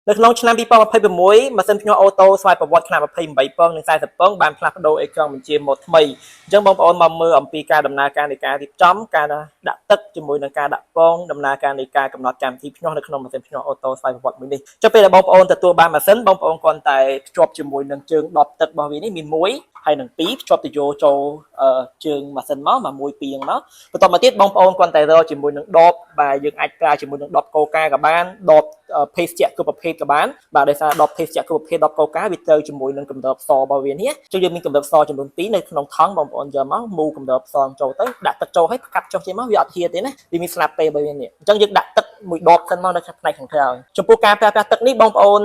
នៅក្នុងឆ្នាំ2026ម៉ាស៊ីនភ្ញាក់អូតូស្វ័យប្រវត្តិខ្នាត28ពងនិង40ពងបានផ្លាស់ប្ដូរអេក្រង់បញ្ជាម៉ូដថ្មីអញ្ចឹងបងប្អូនមកមើលអំពីការដំណើរការនៃការរៀបចំការដាក់ទឹកជាមួយនឹងការដាក់ពងដំណើរការនៃការកំណត់កម្មវិធីភ្ញាក់នៅក្នុងម៉ាស៊ីនភ្ញាក់អូតូស្វ័យប្រវត្តិមួយនេះចុះពេលដែលបងប្អូនទទួលបានម៉ាស៊ីនបងប្អូនគ្រាន់តែភ្ជាប់ជាមួយនឹងជើងដបទឹករបស់វានេះមាន1ហើយនឹង2ភ្ជាប់ទៅយកចូលជើងម៉ាស៊ីនមកមក1 2ហ្នឹងមកបន្តមកទៀតបងប្អូនគ្រាន់តែរកជាមួយនឹងដបបាទយើងអាចប្រើជាមួយនឹងដបកូកាក៏បានដប ភេសជ្ជៈគ្រប់ប្រភេទក៏បានបាទដោយសារដបភេសជ្ជៈគ្រប់ប្រភេទដបកូកាវាត្រូវជាមួយនឹងកម្រិតសរបស់វានេះចុះយើងមានកម្រិតសចំនួន2នៅក្នុងថង់បងប្អូនយកមកមូកម្រិតសចូលទៅដាក់ទឹកចូលឲ្យផ្កាប់ចុះជាមកវាអត់ហៀទេណាវាមានស្លាបពេលរបស់វានេះអញ្ចឹងយើងដាក់ទឹកមួយដបសិនមកនៅផ្នែកខាងក្រោយចំពោះការប្រើប្រាស់ទឹកនេះបងប្អូន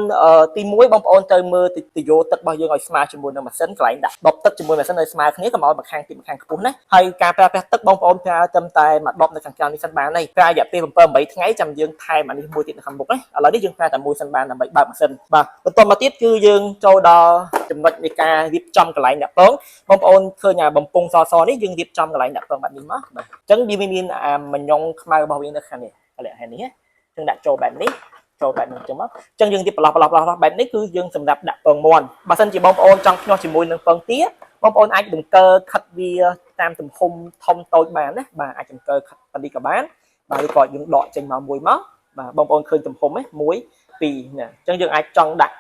ទី1បងប្អូនត្រូវមើលទយោទឹករបស់យើងឲ្យស្មើជាមួយនឹងម៉ាស៊ីនកន្លែងដាក់ដបទឹកជាមួយម៉ាស៊ីនឲ្យស្មើគ្នាកុំឲ្យម្ខាងទីម្ខាងខ្ពស់ណាហើយការប្រើប្រាស់ទឹកបងប្អូនប្រើត្រឹមតែមួយដបនៅខាងក្រៅនេះសិនបានហើយប្រើរយៈពេល7 8ថ្ងៃចាំយើងថែមអានេះមួយទៀតនៅខាងមុខណាឥឡូវនេះយើងប្រើតែមួយសិនបានដើម្បីបើកម៉ាស៊ីនបាទបន្តមកទៀតគឺយើងចូលដល់ចំណុចនៃការរៀបចំកន្លែងដាក់ពងបងប្អូនឃើញអាបំពង់សសនេះយើងរៀបចំកន្លែងដាក់ពងបែបនេះមកបាទអញ្ចឹងវាមានអាមញងខ្មៅរបស់វានៅខាងនេះកន្លែងនេះណាយើងដាក់ចូលបែបនេះចូលបែបនេះអញ្ចឹងមកអញ្ចឹងយើងរៀបប្រឡោះប្រឡោះប្រឡោះបែបនេះគឺយើងសម្រាប់ដាក់ពងមាន់បើសិនជាបងប្អូនចង់ភ្ញាស់ជាមួយនឹងពងទាបងប្អូនអាចដង្កើខិតវាតាមទំហំធំតូចបានណាបាទអាចដង្កើខិតប៉ានេះក៏បានបាទឬក៏យើងដកចេញមកមួយមកបាទបងប្អូនឃើញទំហំទេ1 2ណាអញ្ចឹងយើងអាចចង់ដាក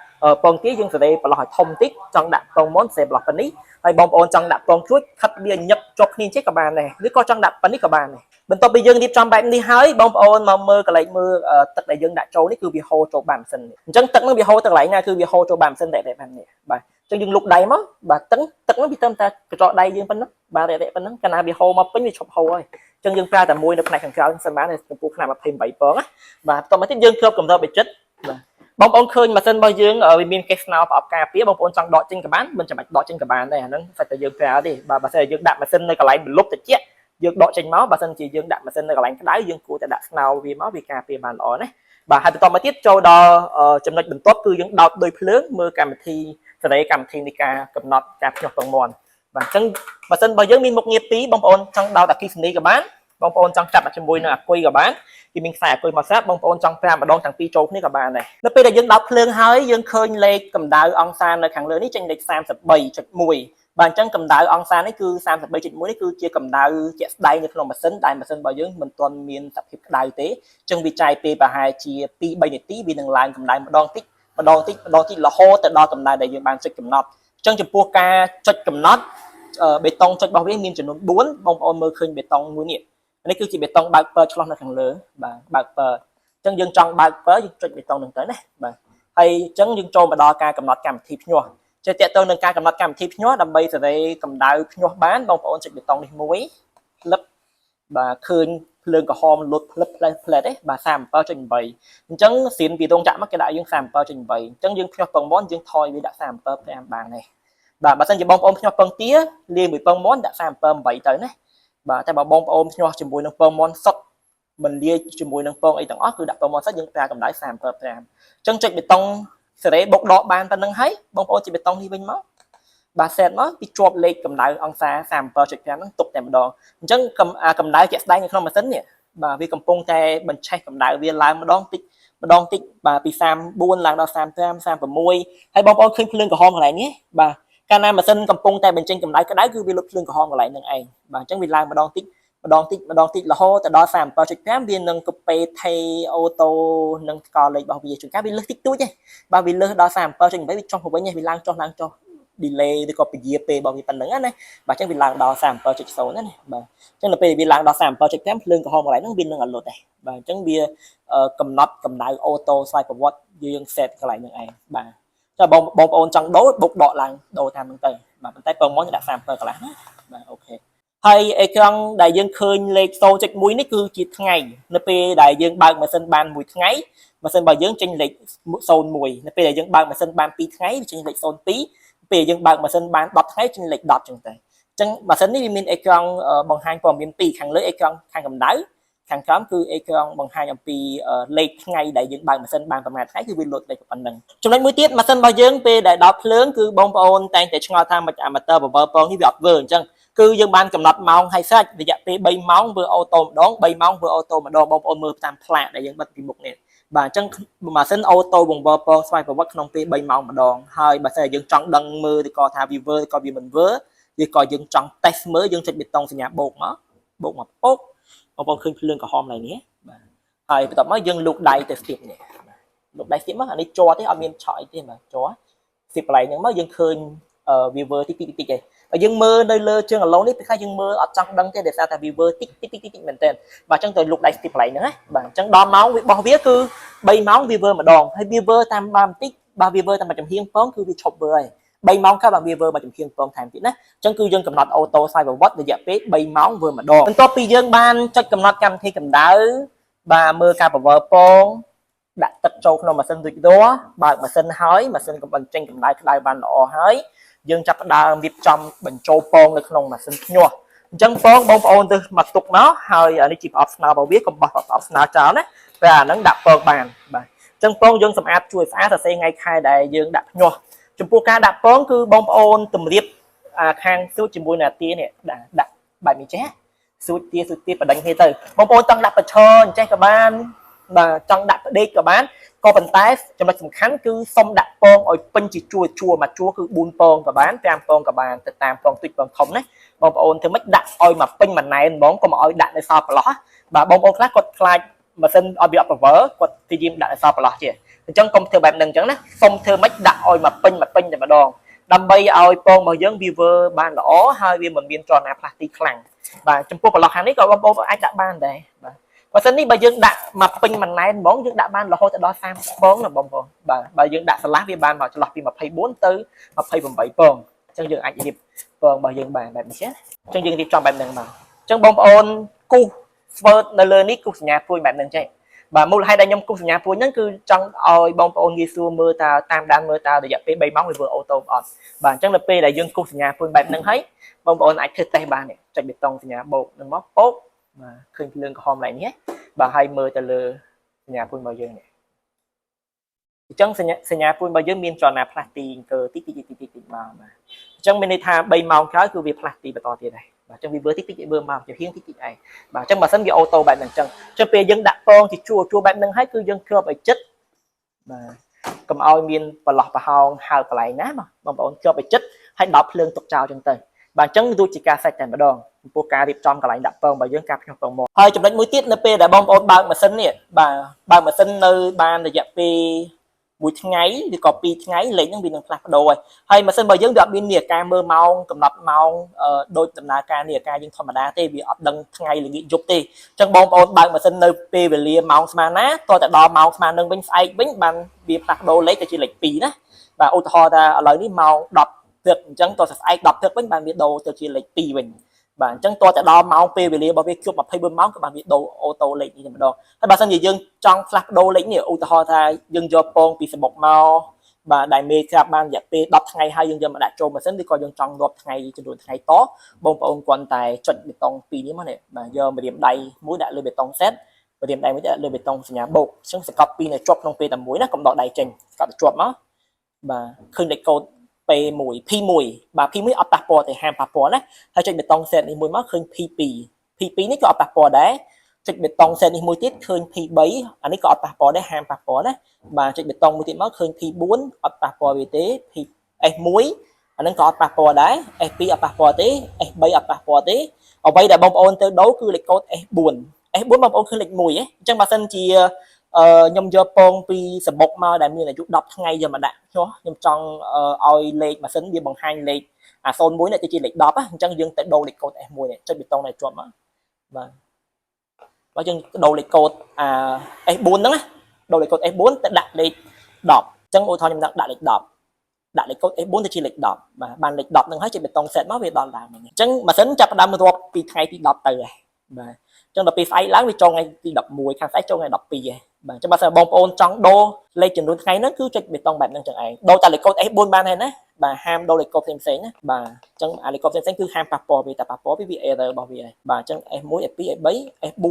់ពងទាយើងសេរីប្រឡោះឲ្យធំតិចចង់ដាក់ពងមាន់សេរីប្រឡោះប៉ុណ្នេះហើយបងប្អូនចង់ដាក់ពងជ្រួចខិតវាញឹកជាប់គ្នាចេះក៏បានដែរឬក៏ចង់ដាក់ប៉ុណ្នេះក៏បានដែរបន្ទាប់ពីយើងរៀបចំបែបនេះហើយបងប្អូនមកមើលកន្លែងមើលទឹកដែលយើងដាក់ចូលនេះគឺវាហូរចូលបានម៉ាស៊ីននេះអញ្ចឹងទឹកនឹងវាហូរទៅកន្លែងណាគឺវាហូរចូលបានម៉ាស៊ីនតែបែបនេះបាទអញ្ចឹងយើងលុកដៃមកបាទទឹកទឹកនឹងវាត្រឹមតែកញ្ចក់ដៃយើងប៉ុណ្ណឹងបាទរយៈប៉ុណ្ណឹងកាលណាវាហូរមកពេញវាឈប់ហូរហើយអញ្ចឹងយើងប្រើតែមួយនៅផ្នែកខាងក្រៅសិនបានចំពោះខ្នាត28ពងណាបាទបន្តមកទៀតយើងគ្របកម្រិតបិចិត្តបាទបងប្អូនឃើញម៉ាស៊ីនរបស់យើងវាមានកេសស្នោប្រអប់ការពារបងប្អូនចង់ដកចេញក៏បានមិនចាំបាច់ដកចេញក៏បានដែរអាហ្នឹងសាច់តែយើងប្រើទេបាទបើសិនជាយើងដាក់ម៉ាស៊ីននៅកន្លែងបន្លប់ត្រជាក់យើងដកចេញមកបើសិនជាយើងដាក់ម៉ាស៊ីននៅកន្លែងក្តៅយើងគួរតែដាក់ស្នោវាមកវាការពារបានល្អណាបាទហើយបន្តមកទៀតចូលដល់ចំណុចបន្ទាប់គឺយើងដោតដោយភ្លើងមើលកម្មវិធីសេរីកម្មវិធីនៃការកំណត់ការភ្ញាស់ពងមាន់បាទអញ្ចឹងម៉ាស៊ីនរបស់យើងមានមុខងារពីរបងប្អូនចង់ដោតអគ្គិសនីក៏បានបងប្អូនចង់ចាប់ជាមួយនឹងអាគុយក៏បានគេមានខ្សែអាគុយមកស្រាប់បងប្អូនចង់ប្រើម្ដងទាំងពីរចូលគ្នាក៏បានដែរនៅពេលដែលយើងដោតភ្លើងហើយយើងឃើញលេខកម្ដៅអង្សានៅខាងលើនេះចេញលេខ33.1បាទអញ្ចឹងកម្ដៅអង្សានេះគឺ33.1នេះគឺជាកម្ដៅជាក់ស្ដែងនៅក្នុងម៉ាស៊ីនដែលម៉ាស៊ីនរបស់យើងមិនទាន់មានសភាពក្ដៅទេអញ្ចឹងវាចាយពេលប្រហែលជា2 3នាទីវានឹងឡើងកម្ដៅម្ដងតិចម្ដងតិចម្ដងតិចរហូតទៅដល់កម្ដៅដែលយើងបានចុចកំណត់អញ្ចឹងចំពោះការចុចកំណត់បេតុងចុចរបស់វាមានចំនួន4បងប្អូនមើលឃើញបេតុងមួយនេះនេះគឺជាបេតុងបើកពើឆ្លោះនៅខាងលើបាទបើកពើអញ្ចឹងយើងចង់បើកពើយើងចុចបេតុងនឹងទៅណាបាទហើយអញ្ចឹងយើងចូលមកដល់ការកំណត់កម្មវិធីភ្ញាស់ចេះតទៅនឹងការកំណត់កម្មវិធីភ្ញាស់ដើម្បីសេរីកម្ដៅភ្ញាស់បានបងប្អូនចុចបេតុងនេះមួយផ្លឹបបាទឃើញភ្លើងក្រហមលុតផ្លឹបផ្លែផ្លែទេបាទ37.8អញ្ចឹងសៀនពីរោងចក្រមកគេដាក់យើង37.8អញ្ចឹងយើងភ្ញាស់ពងមាន់យើងថយវាដាក់37.5បានទេបាទបើសិនជាបងប្អូនភ្ញាស់ពងទាលាយមួយពងមាន់ដាក់37.8ទៅណាបាទតែបើបងប្អូនភ្ញាស់ជាមួយនឹងពងមាន់សុទ្ធមិនលាយជាមួយនឹងពងអីទាំងអស់គឺដាក់ពងមាន់សុទ្ធយើងប្រើកម្ដៅ37.5អញ្ចឹងចុចបេតុងសេរីបុកដកបានប៉ុណ្្នឹងហើយបងប្អូនចុចបេតុងនេះវិញមកបាទសេតមកពីជាប់លេខកម្ដៅអង្សា37.5ហ្នឹងទុកតែម្ដងអញ្ចឹងកម្ដៅជាក់ស្ដែងនៅក្នុងម៉ាស៊ីននេះបាទវាកំពុងតែបញ្ឆេះកម្ដៅវាឡើងម្ដងតិចម្ដងតិចបាទពី34ឡើងដល់35 36ហើយបងប្អូនឃើញភ្លើងក្រហមកន្លែងនេះបាទកាលណាម៉ាស៊ីនកំពុងតែបញ្ចេញកម្ដៅក្ដៅគឺវាលុបភ្លើងក្រហមកន្លែងហ្នឹងឯងបាទអញ្ចឹងវាឡើងម្ដងតិចម្ដងតិចម្ដងតិចរហូតទៅដល់37.5វានឹងកពេថេអូតូនឹងកលេខរបស់វាជួនកាលវាលើសតិចតួចទេបាទវាលើសដល់37.8វាចុះមកវិញវាឡើងចុះឡើងចុះ delay ឬក៏ពជាពេលរបស់វាប៉ុណ្្នឹងណាបាទអញ្ចឹងវាឡើងដល់37.0ណាបាទអញ្ចឹងដល់ពេលវាឡើងដល់37.5ភ្លើងក្រហមកន្លែងហ្នឹងវានឹងអត់លុតដែរបាទអញ្ចឹងវាកំណត់កម្ដៅអូតូស្វ័យប្រវត្តិយើង set កន្លែងហ្នឹងឯងបាទចាបងបងប្អូនចង់ដូរបុកដកឡើងដូរតាមហ្នឹងទៅបាទប៉ុន្តែពងមកដាក់37កន្លះណាបាទ OK ហើយអេក្រង់ដែលយើងឃើញលេខ0.1នេះគឺជាថ្ងៃនៅពេលដែលយើងបើកម៉ាស៊ីនបានមួយថ្ងៃម៉ាស៊ីនរបស់យើងចេញលេខ01នៅពេលដែលយើងបើកម៉ាស៊ីនបាន2ថ្ងៃវាចេញលេខ02ពេលយើងបើកម៉ាស៊ីនបាន10ថ្ងៃចេញលេខ10ចឹងទៅអញ្ចឹងម៉ាស៊ីននេះវាមានអេក្រង់បង្ហាញព័ត៌មានពីរខាងលើអេក្រង់ខាងកម្ដៅខាងក្រោមគឺអេក្រង់បង្ហាញអំពីលេខថ្ងៃដែលយើងបើកម៉ាស៊ីនបានប្រហែលថ្ងៃគឺវាលោតលេខប៉ុណ្ណឹងចំណុចមួយទៀតម៉ាស៊ីនរបស់យើងពេលដែលដល់ភ្លើងគឺបងប្អូនតែងតែឆ្ងល់ថាមិនអាម៉ាទ័រ7ពងនេះវាអត់វើអញ្ចឹងគឺយើងបានកំណត់ម៉ោងឲ្យស្រេចរយៈពេល3ម៉ោងធ្វើអូតូម្ដង3ម៉ោងធ្វើអូតូម្ដងបងប្អូនមើលតាមផ្លាកដែលយើងបិទពីមុខនេះ បាទអញ្ចឹងម៉ាស៊ីន auto បង្វិលពងស្វ័យប្រវត្តិក្នុងពេល3ម៉ោងម្ដងហើយបើសិនជាយើងចង់ដឹងមើលឬក៏ថាវាវើឬក៏វាមិនវើឬក៏យើងចង់តេស្តមើលយើងចុចប៊ូតុងសញ្ញាបូកមកបូកមកពុកបងប្អូនឃើញភ្លើងក្រហមឡើយនេះបាទហើយបន្ទាប់មកយើងលូកដៃទៅស្ទាបនេះលូកដៃស្ទាបមកអានេះជ័រទេអត់មានឆក់អីទេបាទជ័រស្ទាបកន្លែងហ្នឹងមកយើងឃើញវាវើតិចតិចតិចឯងបើយើងមើលនៅលើជើងអាឡូនេះពេលខ្លះយើងមើលអត់ចង់ដឹងទេដោយសារតែវាវើតិចតិចតិចតិចមែនតើបាទអញ្ចឹងទៅលូកដៃស្ទាបកន្លែងហ្នឹងណាបាទអញ្ចឹងដល់ម៉ោងវាបោះវាគឺ3ម៉ោងវាវើម្ដងហើយវាវើតាមបានបន្តិចបាទវាវើតាមមួយចំហៀងពងគឺវាឈប់វើហើយ3ម៉ោងកើតបាទវាវើមកចំហៀងពងថែមទៀតណាអញ្ចឹងគឺយើងកំណត់ auto ស្វ័យប្រវត្តិរយៈពេល3ម៉ោងវើម្ដងបន្ទាប់ពីយើងបានចុចកំណត់កម្មវិធីកម្ដៅបាទមើលការបង្វិលពងដាក់ទឹកចូលក្នុងម៉ាស៊ីនរួចរាល់បើកម៉ាស៊ីនហើយម៉ាស៊ីនកំបញ្ចេញកម្ដៅក្ដៅបានល្អហើយយើងចាប់ផ្ដើមរៀបចំបញ្ចូលពងនៅក្នុងម៉ាស៊ីនភ្ញាស់អញ្ចឹងពងបងប្អូនទៅមកទុកមកហើយអានេះជាប្រអប់ស្នោរបស់វាកុំបោះប្រអប់ស្នោចោលណាពេលអាហ្នឹងដាក់ពងបានបាទអញ្ចឹងពងយើងសម្អាតជួយស្អាតសរសេរថ្ងៃខែដែលយើងដាក់ភ្ញាស់ចំពោះការដាក់ពងគឺបងប្អូនតម្រៀបអាខាងស្រួចជាមួយនឹងអាទានេះដាក់ដាក់បែបនេះចេះស្រួចទាស្រួចទាបដិញគ្នាទៅបងប្អូនចង់ដាក់ប្រឈរអញ្ចេះក៏បានបាទចង់ដាក់ផ្ដេកក៏បានក៏ប៉ុន្តែចំណុចសំខាន់គឺសុំដាក់ពងឲ្យពេញជាជួរជួរមួយជួរគឺ4ពងក៏បាន5ពងក៏បានទៅតាមពងទុចពងធំណាបងប្អូនធ្វើម៉េចដាក់ឲ្យមកពេញមួយណែនហ្មងកុំឲ្យដាក់នៅសល់ប្រឡោះបាទបងប្អូនខ្លះគាត់ខ្លាចម៉ាស៊ីនឲ្យវាអត់ប្រវើគាត់ព្យាយាមដាក់នៅសល់ប្រឡោះជាអញ្ចឹងកុំធ្វើបែបហ្នឹងអញ្ចឹងណាសុំធ្វើម៉េចដាក់ឲ្យមកពេញមកពេញតែម្ដងដើម្បីឲ្យពងរបស់យើងវាវើបានល្អហើយវាមិនមានចលនាផ្លាស់ទីខ្លាំងបាទចំពោះប្រឡោះខាងនេះក៏បងប្អូនអាចដាក់បានដែរបាទបើសិននេះបើយើងដាក់មកពេញមួយណែនហ្មងយើងដាក់បានរហូតដល់30ពងណាបងប្អូនបាទបើយើងដាក់ស្រឡះវាបានមកចន្លោះពី24ទៅ28ពងអញ្ចឹងយើងអាចរៀបពងរបស់យើងបានបែបនេះណាអញ្ចឹងយើងរៀបចំបែបហ្នឹងមកអញ្ចឹងបងប្អូនគូសស្វើតនៅលើនេះគូសសញ្ញាព្រួយបែបហ្នឹងចេះបាទមូលហេតុដែលខ្ញុំគូសសញ្ញាព្រួយហ្នឹងគឺចង់ឲ្យបងប្អូនងាយស្រួលមើលតើតាមដានមើលតើរយៈពេល3ម៉ោងវាធ្វើ auto អត់បាទអញ្ចឹងនៅពេលដែលយើងគូសសញ្ញាព្រួយបែបហ្នឹងហើយបងប្អូនអាចធ្វើតេស្តបាននេះចុចប៊ូតុងសញ្ញាបូកហ្នឹងមកពោកបាទឃើញភ្លើងក្រហមឡើងនេះបាទហើយមើលទៅលើសញ្ញាព្រួយរបស់យើងនេះអញ្ចឹងសញ្ញាសញ្ញាព្រួយរបស់យើងមានចលនាផ្លាស់ទីអង្គតិចតិចតិចតិចតិចមកបាទអញ្ចឹងមានន័យថា3ម៉ោងក្រោយគឺវាផ្លាស់ទីបន្តទៀតដែរបាទអញ្ចឹងវាវើតិចតិចវើមកជាហៀងតិចតិចឯងបាទអញ្ចឹងបើសិនវា auto បែបហ្នឹងអញ្ចឹងអញ្ចឹងពេលយើងដាក់ពងជាជួរជួរបែបហ្នឹងហើយគឺយើងគ្របឲ្យចិត្តបាទកុំឲ្យមានប្រឡោះប្រហោងហើកន្លែងណាបងប្អូនគ្របឲ្យចិត្តហើយដោតភ្លើងទុកចោលអញ្ចឹងទៅបាទអញ្ចឹងដូចជាការសាច់តែម្ដងចំពោះការរៀបចំកន្លែងដាក់ពងរបស់យើងការភ្ញាស់ពងមកហើយចំណុចមួយទៀតនៅពេលដែលបងប្អូនបើកម៉ាស៊ីននេះបាទបើកម៉ាស៊ីននៅបានរយៈពេលមួយថ្ងៃឬក៏ពីរថ្ងៃលេខហ្នឹងវានឹងផ្លាស់ប្ដូរហើយហើយម៉ាស៊ីនរបស់យើងវាអត់មាននាឡិកាមើលម៉ោងកំណត់ម៉ោងដូចដំណើរការនាឡិកាយើងធម្មតាទេវាអត់ដឹងថ្ងៃល្ងាចយប់ទេអញ្ចឹងបងប្អូនបើកម៉ាស៊ីននៅពេលវេលាម៉ោងស្មើណាតើតែដល់ម៉ោងស្មើនឹងវិញស្អែកវិញបានវាផ្លាស់ប្ដូរលេខទៅជាលេខ2ណាបាទឧទាហរណ៍ថាឥឡូវនេះម៉ោង10ព្រឹកអញ្ចឹងតើស្អែក10ព្រឹកវិញបានវាដូរទៅជាលេខ2វិញបាទអញ្ចឹងតើតែដល់ម៉ោងពេលវេលារបស់វាគ្រប់24ម៉ោងក៏បានវាដូរ auto លេខនេះតែម្ដងហើយបើសិនជាយើងចង់ផ្លាស់ប្ដូរលេខនេះឧទាហរណ៍ថាយើងយកពងពីសបុកមកបាទដែលមេក្រាបបានរយៈពេល10ថ្ងៃហើយយើងយកមកដាក់ចូលម៉ាស៊ីនឬក៏យើងចង់រាប់ថ្ងៃចំនួនថ្ងៃតបងប្អូនគ្រាន់តែចុចប៊ូតុងពីរនេះមកនេះបាទយកម្រាមដៃមួយដាក់លើប៊ូតុង set ម្រាមដៃមួយដាក់លើប៊ូតុងសញ្ញាបូកអញ្ចឹងសកត់ពីរនៅជាប់ក្នុងពេលតែមួយណាកុំដកដៃចេញសកត់ទៅជាប់មកបាទឃើញលេខកូដ P1 P1 បាទ P1 អត់ប៉ះពាល់ទេហាមប៉ះពាល់ណាហើយចុចប៊ូតុង set នេះមួយមកឃើញ P2 P2 នេះក៏អត់ប៉ះពាល់ដែរចុចប៊ូតុង set នេះមួយទៀតឃើញ P3 អានេះក៏អត់ប៉ះពាល់ដែរហាមប៉ះពាល់ណាបាទចុចប៊ូតុងមួយទៀតមកឃើញ P4 អត់ប៉ះពាល់វាទេ P S1 អានឹងក៏អត់ប៉ះពាល់ដែរ S2 អត់ប៉ះពាល់ទេ S3 អត់ប៉ះពាល់ទេអ្វីដែលបងប្អូនទៅដូរគឺលេខកូដ S4 S4 បងប្អូនឃើញលេខ1ហ៎អញ្ចឹងបើសិនជាអឺខ្ញុំយកពងពីសបុកមកដែលមានអាយុ10ថ្ងៃយកមកដាក់ចុះខ្ញុំចង់ឲ្យលេខម៉ាស៊ីនវាបង្ហាញលេខអា01នេះទៅជាលេខ10អញ្ចឹងយើងទៅដូរលេខកូដ S1 នេះចុចប៊ូតុងនេះជាប់មកបាទបើយើងដូរលេខកូដអា S4 ហ្នឹងណាដូរលេខកូដ S4 ទៅដាក់លេខ10អញ្ចឹងឧទាហរណ៍ខ្ញុំដាក់លេខ10ដាក់លេខកូដ S4 ទៅជាលេខ10បាទបានលេខ10ហ្នឹងហើយចុចប៊ូតុង set មកវាដល់ឡើងវិញអញ្ចឹងម៉ាស៊ីនចាប់ផ្ដើមរាប់ពីថ្ងៃទី10ទៅហើយបាទអញ្ចឹងដល់ពេលស្អែកឡើងវាចូលថ្ងៃទី11ខាងស្អែកចូលថ្ងៃ12ហើយបាទអញ្ចឹងបើសិនបងប្អូនចង់ដូរលេខចំនួនថ្ងៃហ្នឹងគឺចុចប៊ូតុងបែបហ្នឹងចឹងឯងដូរតែលេខកូដ S4 បានហើយណាបាទហាមដូរលេខកូដផ្សេងៗណាបាទ អញ្ចឹងអាលេខកូដផ្សេងៗគឺហាមប៉ះពាល់វាតែប៉ះពាល់វាវា error របស់វាហើយបាទអញ្ចឹង S1 S2 S3 S4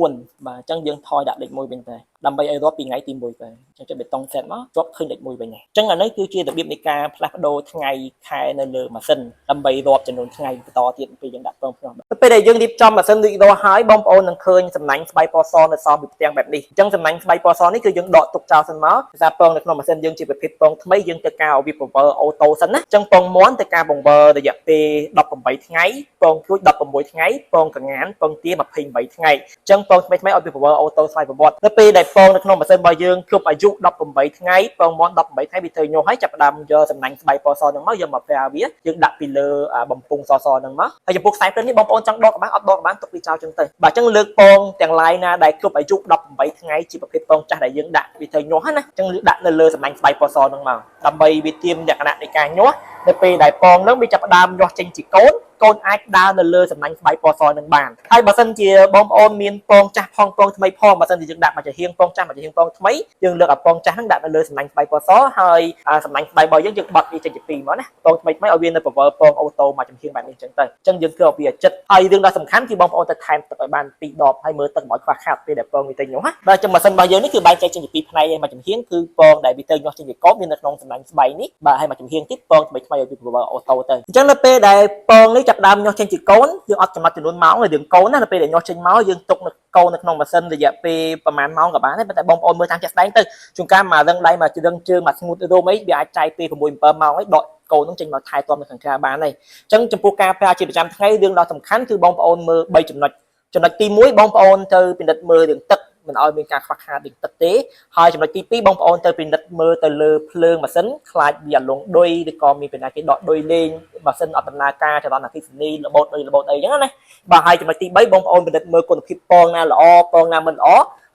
បាទអញ្ចឹងយើងថយដាក់លេខ1វិញទៅដើម្បីឲ្យរាប់ពីថ្ងៃទី1ទៅអញ្ចឹងចុចប៊ូតុង set មកជាប់ឃើញលេខ1វិញហើយអញ្ចឹងអានេះគឺជារបៀបនៃការផ្លាស់ប្ដូរថ្ងៃខែនៅលើម៉ាស៊ីនដើម្បីរាប់ចំនួនថ្ងៃបន្តទៀតពេលយើងដាក់ពងភ្នាល់ពេលដែលយើងរៀបចំម៉ាស៊ីនរួចរាល់ហើយបងប្អូននឹងឃើញសំណាញ់ស្បៃពណ៌សនៅសល់ពីផ្ទាំងបែបនេះអញ្ចឹងសំណាញ់ស្បៃពណ៌សនេះគឺយើងដកទុកចោលសិនមកភាសាពងនៅក្នុងម៉ាស៊ីនយើងជាប្រភេទពងថ្មីយើងទៅការឲ្យវាបង្វិល auto សិនណាអញ្ចឹងពងមាន់ទៅការបង្វិលរយៈពេល18ថ្ងៃពងទូច16ថ្ងៃពងកងានពងទា28ថ្ងៃអញ្ចឹងពងថ្មីថ្មីឲ្យវាបង្វិល auto ស្វ័យប្រវត្តិនៅពេលដែលពងនៅក្នុងម៉ាស៊ីនរបស់យើងគ្រប់អាយុ18ថ្ងៃពងមាន់18ថ្ងៃវាទៅញាស់ហើយចាប់ផ្ដើមយកសំណាញ់ស្បៃពណ៌សហ្នឹងមកយកមកប្រើវាយើងដាក់ពីលើបំពង់សសហ្នឹងមកហើយចំពោះខ្សែភ្លើងនេះបងប្អូនចង់ដកក៏បានអត់ដកក៏បានទុកវាចោលចឹងទៅបាទអញ្ចឹងលើកពងទាំងឡាយណាដែលគ្រប់អាយុ18ថ្ងៃជាប្រភេទពងចាស់ដែលយើងដាក់វាទៅញាស់ណាអញ្ចឹងដាក់នៅលើសំណាញ់ស្បៃពណ៌សហ្នឹងមកដើម្បីវាទៀមលក្ខណៈនៃការញាស់នៅពេលដែលពងហ្នឹងវាចាប់ផ្ដើមញាស់ចេញជាកូនកូនអាចដើរនៅលើសំណាញ់ស្បៃពណ៌សនឹងបានហើយបើសិនជាបងប្អូនមានពងចាស់ផងពងថ្មីផងបើសិនជាយើងដាក់មកចំហៀងពងចាស់មកចំហៀងពងថ្មីយើងលើកអាពងចាស់ហ្នឹងដាក់នៅលើសំណាញ់ស្បៃពណ៌សហើយសំណាញ់ស្បៃរបស់យើងយើងបត់វាចេញជាពីរមកណាពងថ្មីថ្មីឲ្យវានៅពវល់ពង auto មកចំហៀងបែបនេះអញ្ចឹងទៅអញ្ចឹងយើងគឺឲ្យវាចិត្តហើយរឿងដ៏សំខាន់គឺបងប្អូនទៅថែមទឹកឲ្យបាន2ដបហើយមើលទឹកកុំឲ្យខ្វះខាតពេលដែលពងវាទៅញាស់ណាបាទចឹងម៉ាស៊ីនរបស់យើងនេះគឺបែងចែកចេញជាពីរផ្នែកឯងមួយចំហៀងគឺពងដែលវាទៅញាស់ចេញជាកូនមាននៅក្នុងសំណាញ់ស្បៃនេះបាទហើយមួយចំហៀងទៀតពងថ្មីថ្មីឲ្យវាពវល់ auto ទៅអញ្ចឹងនៅពេលដែលពងនេះចាប់ដើមញាស់ចេញជាកូនយើងអត់កំណត់ចំនួនម៉ោងរឿងកូនណានៅពេលដែលញាស់ចេញមកយើងទុកនៅកូននៅក្នុងម៉ាស៊ីនរយៈពេលប្រហែលម៉ោងក៏បានដែរប៉ុន្តែបងប្អូនមើលតាមជាក់ស្ដែងទៅជួនកាលមករឹងដៃមករឹងជើងមកស្ងួតរោមអីវាអាចចាយពេល6 7ម៉ោងអីដកកូននឹងចេញមកថែទាំនៅខាងក្រៅបានហើយអញ្ចឹងចំពោះការប្រើជាប្រចាំថ្ងៃរឿងដ៏សំខាន់គឺបងប្អូនមើល3ចំណុចចំណុចទី1បងប្អូនទៅពិនិត្យមើលរឿងទឹកមិនឲ្យមានការខ្វះខាតរឿងទឹកទេហើយចំណុចទី2បងប្អូនទៅពិនិត្យមើលទៅលើភ្លើងម៉ាស៊ីនខ្លាចវាអាលងឌុយឬក៏មានបញ្ហាគេដកឌុយលេងម៉ាស៊ីនអត់ដំណើរការចរន្តអគ្គិសនីរបូតឌុយរបូតអីចឹងណាបាទហើយចំណុចទី3បងប្អូនពិនិត្យមើលគុណភាពពងណាល្អពងណាមិនល្អ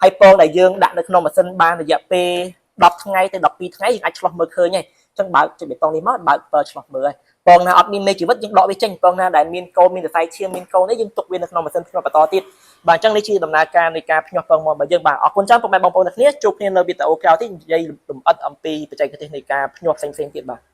ហើយពងដែលយើងដាក់នៅក្នុងម៉ាស៊ីនបានរយៈពេល10ថ្ងៃទៅ12ថ្ងៃយើងអាចឆ្លោះមើលឃើញហើយអញ្ចឹងបើកចុចប៊ូតុងនេះមកបើកបើឆ្លោះមើលហើយពងណាអត់មានមេជីវិតយើងដកវាចេញពងណាដែលមានកូនមានសរសៃឈាមមានកូននេះយើងទុកវានៅក្នុងម៉ាស៊ីនភ្ញាស់បន្តទៀតបាទអញ្ចឹងនេះជាដំណើរការនៃការភ្ញាស់ពងមាន់របស់យើងបាទអរគុណច្រើនពុកម៉ែបងប្អូនទាំងគ្នាជួបគ្នានៅវីដេអូក្រោយទៀតនិយាយលម្អិតអំពីបច្ចេកទេសនៃការភ្ញាស់ផ្សេងៗទៀតបាទ។